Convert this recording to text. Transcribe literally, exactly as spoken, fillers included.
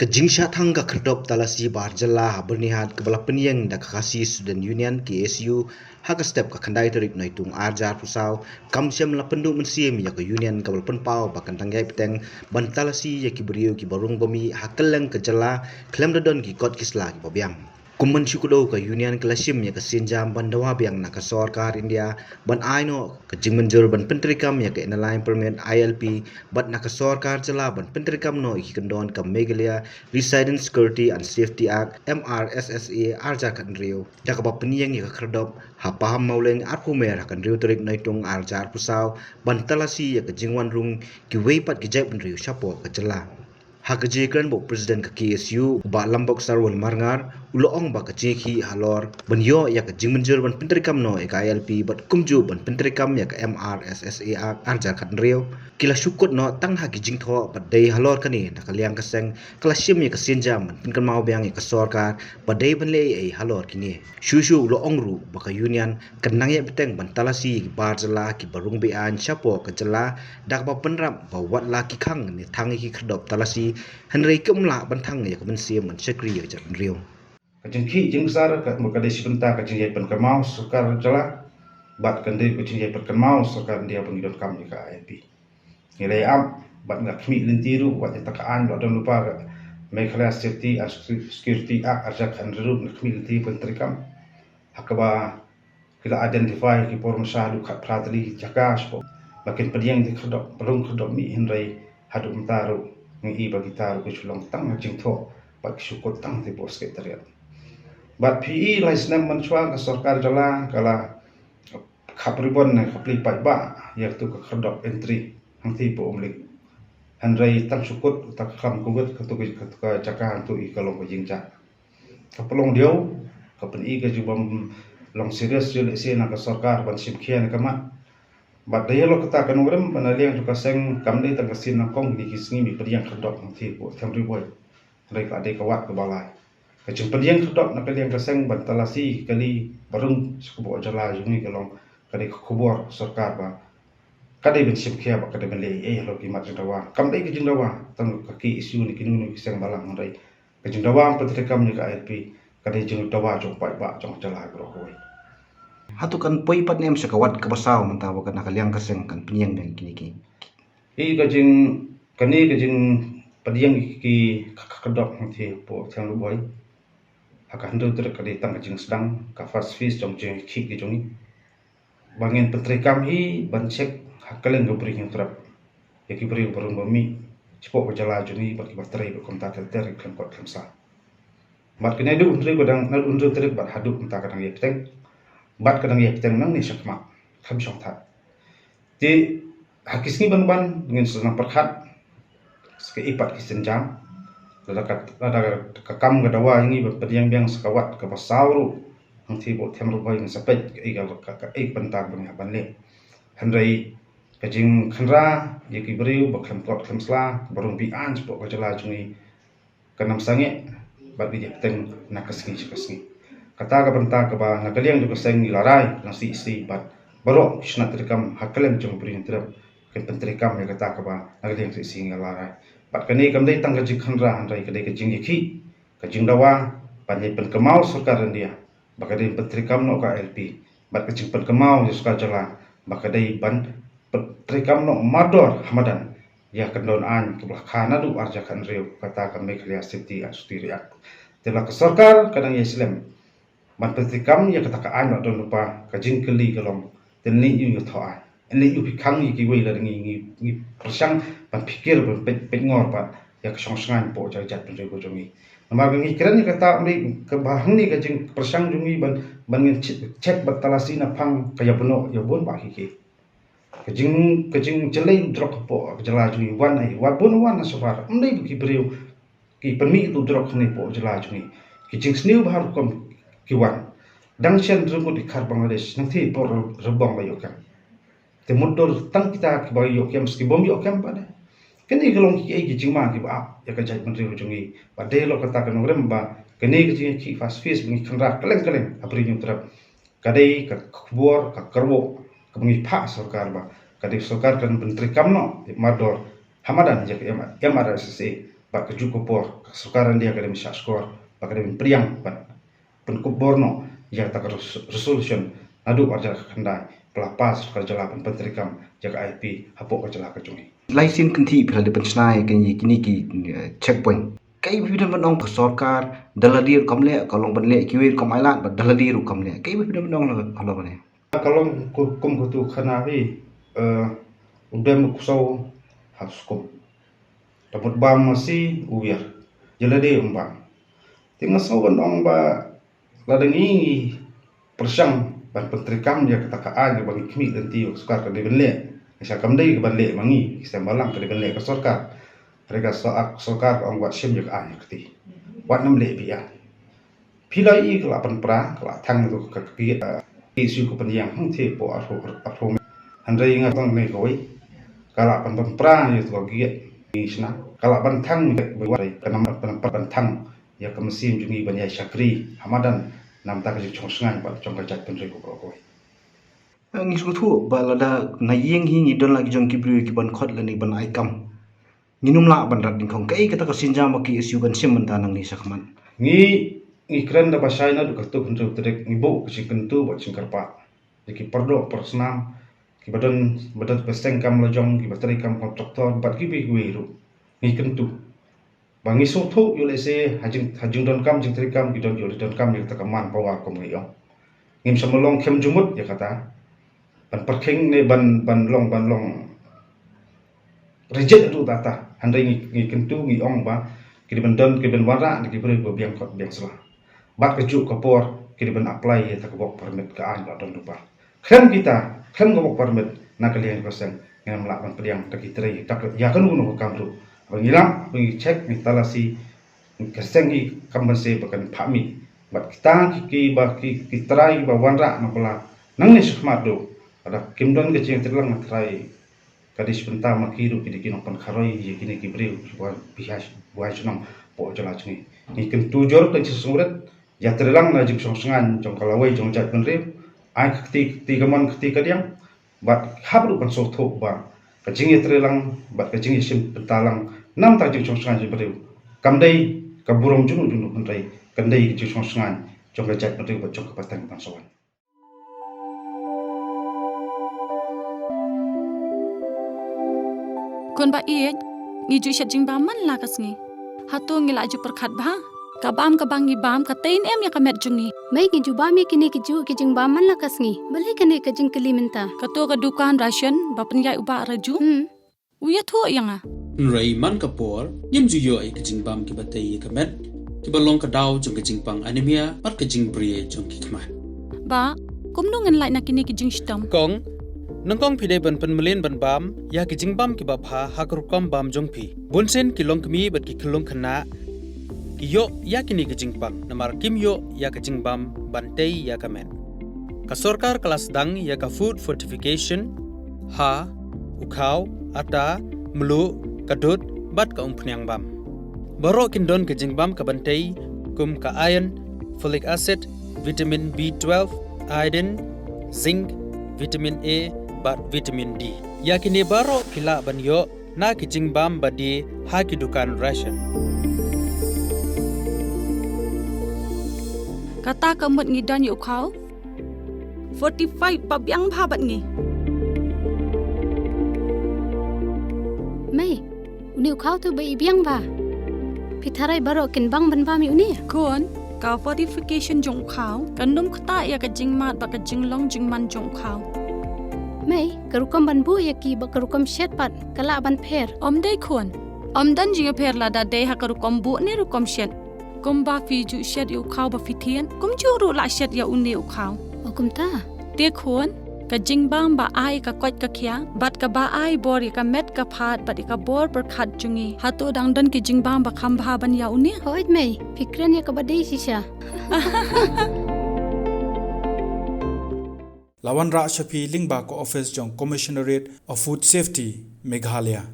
Ka jingshah thang ka khyrdop talasi bar jylla ha Byrnihat kaba la pynïeng da ka Khasi Student Union, K S U, ha ka step ka khyndai tarik Naitung arhajar arphew saw, kam shym la pynduh mynsiem ïa ka Union kaba la pynpaw ba kan dang ïai bteng ban talasi ïa ki briew kiba rung ba mih ha kylleng ka jylla khlem da don ki kot ki sla kiba biang. Kum ban shu kdew, ka Union ka la shim ïa ka sienjam ban dawa biang na ka sorkar India ban ai noh ka jingmynjur ban pyntreikam ïa ka Inner Line Permit, I L P, bad na ka sorkar jylla ban pyntreikam noh ïa ki kyndon ka Meghalaya Residence Security and Safety Act, M R S S A, arhajar khathynriew, da kaba pynïeng ïa ka khyrdop ha Pahammawlein, Arphew Mer, ha ka hynriew tarik Naitung arhajar arphew saw, ban talasi ïa ka jingwan rung kiwei pat ki jaitbynriew shapoh ka jylla. Ha ka jingkren ba u President ka K S U, u Bah Lambok Sarwel Marngar, u la ong ba ka jingïakhih halor ban ïoh ïa ka jingmynjur ban pyntreikam noh ïa ka I L P bad kumjuh ban pyntreikam ïa ka M R S S A Act arhajar khathynriew ki la shu kut noh tang ha ki jingthoh, bad dei halor kane na ka liang ka seng ka la shim ïa ka sienjam ban pynkynmaw biang ïa ka sorkar ba dei ban leh ei ei halor kine. Shuh shuh u la ong ruh ba ka Union kan nang ïai bteng ban talasi ïa ki bar jylla kiba rung be-aiñ shapoh ka jylla, da kaba pynrap ba wat la ki khang ne thang ïa ki khyrdop talasi, hynrei kim lah ban thang ïa ka mynsiem ban shakri ïa ka jaitbynriew. Ka jingkhih jingksar ka, ka dei shi bynta ka jingïai pynkynmaw sorkar jylla, bad ka dei ka jingïai pynkynmaw sorkar India ba ngi donkam ïa ka I L P. Ngi la ïa ap bad nga khmih lynti ruh wat ïa kata ka aiñ ba don lypa, ka Meghalaya Safety and Security Act arhajar khathynriew ruh nga khmih lynti ban treikam. Ha kaba ki la identify ki por mynshwa haduh khatphra tylli ki jaka shapoh ba kin pdiang ïa ki khyrdop, rung khyrdop mih, hynrei haduh mynta ruh ngi i ba kita ruh ki shu long tang ha jingthoh bad ki shu kut tang hapoh Secretariat. Bad phi i lai snem mynshwa ka sorkar jylla ka la khap ribbon ne ka plie paidbah ïa katu ka khyrdop entry hangtei hapoh Umling. Hynrei tang shu kut uta ka khlam Covid, katu ka, katu ka jaka hangtu i ka long ka jingjia. Ka pynlong diaw, ka pyni ka jingbym long serious jong lehse na ka sorkar ban shim khia ne ka mat. Bad da ïa la kata ka nongrim ba na liang jong ka seng kam dei tang ka sien nyngkong, kine ki sngi ngi pdiang khyrdop hangtei hapoh Them Ri Bhoi. Hynrei ka dei ka wad kaba lai. Ka jingpdiang khyrdop na ka liang ka seng ban talasi ïa ki kali ba rung sha ka pdeng jylla jong ngi ka long, ka dei ka khubor sorkar ba ka dei ban shim khia bad ka dei ban leh ei ei halor ki mat jingdawa. Kam dei ka jingdawa tang ka K S U ne kino kino ki seng balang, hynrei ka jingdawa ban pyntreikam ïa ka I L P ka dei jingdawa jong paidbah jong ka jylla baroh kawei. Hato kan poi pat ne em sha ka wad kaba saw mynta ba ka na ka liang ka seng kan pynïeng biang kine ki? Ïa ka jing, kane ka jingpdiang ki, ki, ka, ka, khyrdop hangtei hapoh Them Ri Bhoi ha ka hynriew tarik ka dei tang ka jingsdang, ka first phase jong jingkhih ki jong ngi. Ba ngin pyntreikam hi ban check ha kylleng ka Bri Hynñiewtrep ïa ki briew ba rung ba mih shapoh ka jylla jong ngi bad kiba trei bad kumta ter ter khlem kot khlem sla. Bad kane haduh hynriew ka dang, naduh hynriew tarik bad haduh mynta ka dang ïai bteng. Bad ka dang ïai bteng nangne shakhmat, khlem shongthait. Te ha ki sngi ban wan ngin sa nang pyrkhat sa kaei pat ki sienjam. Lada ka, lada ka kam ka dawa ïa ngi ban pdiang biang sa ka wad kaba saw ruh hangtei hapoh Them Ri Bhoi, ngin sa peit kaei ka, ka, kaei ka bynta ba ngi hap ban leh. Hynrei ka jingkhynra ïa ki briew ba khlem kot khlem sla ba rung be-aiñ shapoh ka jylla jong ngi kan ym sangeh bad ka jingpdiang na ka sngi sha ka sngi. Kata ka bynta kaba na ka liang jong ka seng ngi la rai lang shisha bad baroh ki shnat treikam ha kylleng jong ka Bri Hynñiewtrep kin pyntreikam ïa kata kaba na ka liang shisha ngi la rai. Bad kane kam dei tang ka jingkhynra, hynrei ka dei ka jingïakhih, ka jingdawa ban ïai pynkynmaw sorkar India ba ka dei ban pyntreikam noh ka I L P, bad ka jingpynkynmaw ïa sorkar jylla ba ka dei ban pyntreikam noh mardor ha madan ïa ka kyndon aiñ kaba la kha naduh arhajar khathynriew, kata ka Meghalaya Safety and Security Act. Te la ka sorkar ka dang ïai slem ban pyntreikam ïa kata ka aiñ ba don lypa, ka jingkylli ka long, te lei ïa u ïathoh aiñ, lei ïa u pyrshang ïa kiwei, lada ngi, ngi, ngi pyrshang ban pyrkhat ban peit, peit ngor pat ïa ka shong shngaiñ hapoh ka jaitbynriew ka jong ngi. Namar ka ngi kren ïa kata, ym dei kaba hangne ka jingpyrshang jong ngi ban, ban ngin check, check bad talasi na phang ka ïa bun, ïa bun bah ki ki. Ka jing, ka jingjlei drok hapoh ka jylla jong ngi wan ai, wan bun wan na shabar. Ym dei ba ki briew ki pynmih tu drok hangne hapoh jylla jong ngi. Ki jingsniew ba ha rukom ki wan. Dang shen ryngkut ki khar Bangladesh, nangtei hapoh Rebong ba ïoh kem. Te mutdur tang kita kiba ïoh kem, ki bym ïoh kem pat de. Kine ki long kiei ki jingma kiba ap ïa ka jaitbynriew jong ngi. Bad dei halor kata ka nongrim ba kane ka jingïakhih fast phase ba ngi khynra kylleng kylleng ha Bri Hynñiewtrep, ka dei ka khubor, ka kyrwoh kaba ngi phah sorkar ba ka dei sorkar kan pyntreikam noh mardor ha madan ïa ka M R S S A. Bad ka juk ka por ka sorkar India ka dei ban shah shkor bad ka dei ban pdiang bad pynkup bor noh ïa kata ka res-, resolution naduh ar hajar khatkhyndai ba la pass ka sorkar jylla ban pyntreikam ïa ka I P hapoh ka jylla ka jong ngi. Lai sien kynthih phi la dep pynshna ïa kine, kine ki, eh, checkpoint. Kaei ba phi don ban ong, ka sorkar da lade ruh kam leh, ka long ban leh kiwei ruh kam ailad, bad da lade ruh kam leh. Kaei ba phi don ban ong halor kane? Ka long kum, kum katu khana hi, eh, u dem u ksew ha skum. Da mut bam masi u wiar. Ïa lade um bam. Te nga sngew ban ong ba lada ngi pyrshang ban pyntreikam ïa kata ka aiñ ba ngi khmih lynti, u sorkar ka dei ban leh. Ngi sa kam dei ka ban leh ma ngi, ngi sa balang ka dei ban leh ka sorkar. Hynrei ka so-, sorkar ka ong wat shim ïa ka aiñ ha kti. Wat nym leh biang. Phi la ïohi ka la pynpra, ka la thang ïa ka, ka, ka, ka issue ka pynïeng hangtei hapoh arphew, arphew. Hynrei nga tang ne kawei. Ka la pyn, pynpra ïa ka giat ngi shna. Ka la ban thang ïa ka, ka nam ban, ban, ban thang ïa ka mynsiem jong ngi ban ïai shakri ha madan namar ka jingshongshngaiñ bad jong ka jaitbynriew baroh kawei. Ngi sngewthuh ba lada na ïing hi ngi don la ki jong ki briew ki ban khot lane ban ai kam, ngin ym lah ban rat nyngkong. Kaei kata ka sienjam ba K S U kan shim mynta nangne shakhmat? Ngi, ngi kren da ba shai naduh katto katne tarik, ngi buh ka jingkyntu bad jingkyrpad ïa ki paralok parasnam, ki ba don, ba don ba seng kam la jong, ki ba trei kam kontraktor bad kiwei kiwei ruh. Ngi kyntu ba ngi sngewthuh ïoh lehse ha jing, ha jingdonkam jingtreikam ki don ïoh leh donkam ïa kata ka manpower kum ngi ong. Ngim shym la long khlem jingmut ïa kata. Ban pyrkhing ne ban, ban long, ban long reject ruh kata. Hynrei ngi, ngi kyntu ngi ong ba ki dei ban don, ki dei ban wanrah na ki briew ba biang kot biang sla. Bad ka juk ka por ki dei ban apply ïa kata ka work permit, ka aiñ ba don lypa. Khlem kita, khlem ka work permit na ka liang ka seng, ngim lah ban pdiang da ki trei, da ka, ïa kano kano ka kam ruh. Ba ngi lap, ba ngi check, ngi talasi, ka seng ngi kam ban seh ba kan phah mih. Bad kita ki, ki ba ki, ki trai ba wanrah na pla nangne shakhmat ruh. Lada kim don ka jingtreilang na trai, ka dei shi bynta ma ki ruh ki dei ki nongpynkharoi ïa kine ki briew kiba, kiba ïa shnong hapoh jylla jong ngi. Ngi kyntu jur ka jingsngewrit, ïatreilang na jingshongshngaiñ jong ka lawei jong jaitbynriew. Ai ka kti, kti kamon kti kadiang. Bad hap ruh ban sngewthuh ba ka jingïatreilang bad ka jingïashim bynta lang namar ka jingshongshngaiñ jong briew kam dei ka burom junom junom, hynrei kan dei ka jingshongshngaiñ jong ka jaitbynriew bad jong ka pateng ban sa wan. Khun ba ïeit, ngi ju shet jingbam man la ka sngi. Hato ngi la ju pyrkhat bha? Ka bam kaba ngi bam ka tei ne em ïa ka met jong ngi? Mei, ngi ju bam ïa kine ki ju ki jingbam man la ka sngi. Balei kane ka jingkylli mynta? Kato ka dukan ration ba pynïaid u Bah Raju. Hmm. U ïathuh ïa nga. Hynrei man ka por, ngim ju ïoh ïa ki jingbam kiba tei ïa ka met, kiba long ka daw jong ka jingpang anemia, bad ka jingbri jong ki khmat. Bah, kumno ngan lait na kine ki jingshitom? Kong, nyngkong phi dei ban pynmlien ban bam ïa ki jingbam kiba bha ha ka rukom bam jong phi. Bunsien ki longkmie bad ki khyllung khynnah ki ïoh ïa kine ki jingpang, namar kim ïoh ïa ka jingbam ban tei ïa ka met. Ka sorkar ka la sdang ïa ka food fortification ha u khaw, ata, mluh, ka dud, bad ka umphniang bam. Baroh kin don ka jingbam ka ban tei, kum ka iron, folic acid, vitamin B twelve, iodine, zinc, vitamin A, bad vitamin D. Ïa kine baroh phi lah ban ïoh na ki jingbam ba die ha ki dukan ration. Kata ka mut ngi don ïa u khaw fortified ba biang bha bad ngi. Mei, une u khaw te ba i biang bha. Phi tharai baroh kin bang ban bam ïa une? Khun, ka fortification jong u khaw kan ym ktah ïa ka jingmad bad ka jinglong jingman jong u khaw. Mei, ka rukom ban buh ïa ki bad ka rukom shet pat ka lah ban pher? Ym dei khun. Ym don jingïapher lada dei ha ka rukom buh ne rukom shet. Kumba phi ju shet ïa u khaw ba phi thied, kumjuh ruh lah shet ïa une u khaw. O kumta. Te khun, ka jingbam ba ai ka koit ka khiah bad kaba ai bor ïa ka met ka phad bad ïa ka bor pyrkhat jong ngi, hato dang don ki jingbam ba kham bha ban ïa une? Hooid mei, phi kren ïa kaba dei shisha. La wanrah sha phi lyngba ka office jong Commissionerate of Food Safety, Meghalaya.